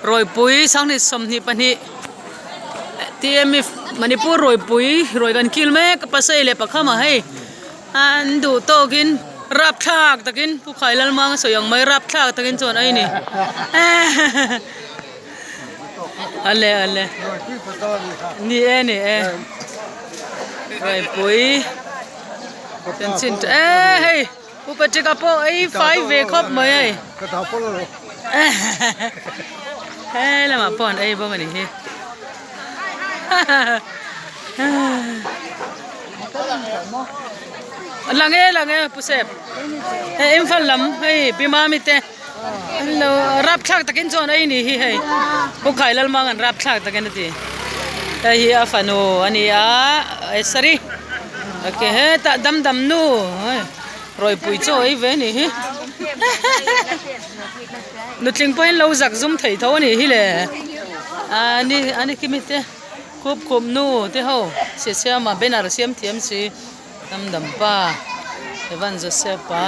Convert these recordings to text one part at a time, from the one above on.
Rawipui sanghnih 22 TMF Manipur Rawipui rawi kan kil mek a pasai leh pakhama hei an duh tawkin rapthlak takin Pu Khailalmanga sawi ang mai rapthlak takin chuan a ni ale ale ni e ni e Rawipui chanchin e hei. Pu Patrick a pawh ei fai ve khawp mai hei. Ka thau pawh lo. He lamah pawh an ei bawk a nih hi. Lang e lang e Pu Sep. Hei Imphal lam hei Pi Mami te an lo rapthlak takin chuan ei ni hi hei. Pu Khai Lalmang an rapthlak takin a ti. Hei hi a fanu a ni a sorry. Ok hetah dam dam nu rawipui chaw ei ve anih hi nutling pawhin lo zak zum thei tho anih hi le ani ani kimi te khup khup nu te ho siasiama banner siam thiam si dam dam pa Evan Joseph a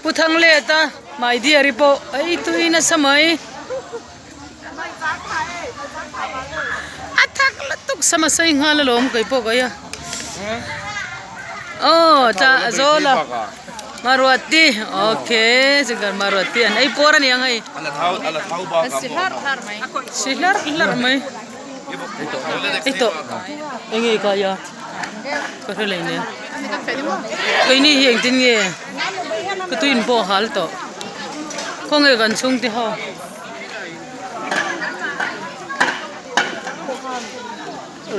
Pu Thangleta my dear i pawh ei tui nasa mai. A thak lutuk sama sawi nghal alawm kei pawh ka ia aw tah a zawl a maruati okay chingkar maruati an ei pawr aniang hei si hlarh hlarh mai ei tawh enge ka ia ka hre leh nen keini hi engtin nge ka tuin pawh a hal tawh khawnge kan chhungte ho.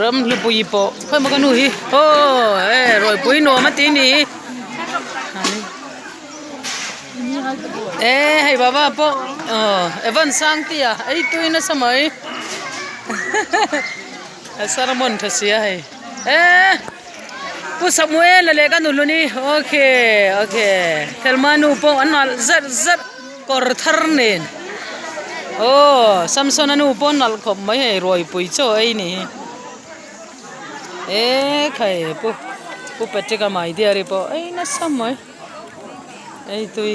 Ram hlupui pawh khawi maw ka nu hi aw he rawipui nuam a ti ni e hei baba pawh aw Evan Sangtea ei tui nasa mai a sermon tha sia hei e Pu Samuel a leh ka nu hlun hi okay okay Thelma nu pawh an nalh zarh zarh kawr thar nen aw Samsona nu pawh a nalh khawp mai hei ruaipui chaw ei ni hi ekhai pu pu Patrick a my dear i pawh ei nasa mai ei tui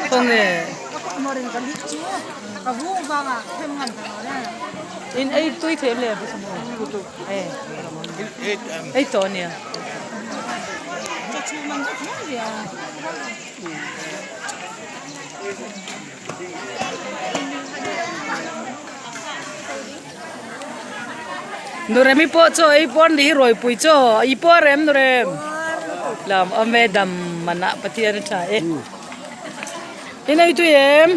khawnge. In ei tui thei em le pu Samuel ei tawh ania. Nuremi pawh chaw ei pawn ni hi rawipui chaw i pawh rem Nurem lam awm e dam manah Pathian a tha e. In ei tui em?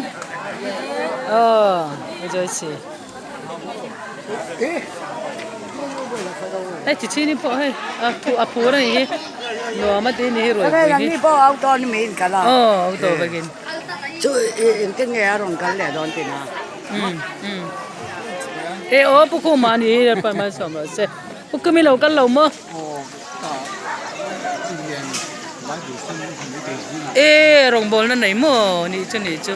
Aw, a Joyce. Hei chi chini pawh hei a phu a phur a ni hi nuam a ti ni hi ruai pui hi. Ni pawh auto ni mai in kal a. Aw auto vekin. Chu engtin nge a rawn kal leh dawn tina. Um um. E aw pu khuma ni hi pa mai sawm rawh se. Pu kumi lo kal lo maw? E rawngbawlna nei maw nih chu nih chu.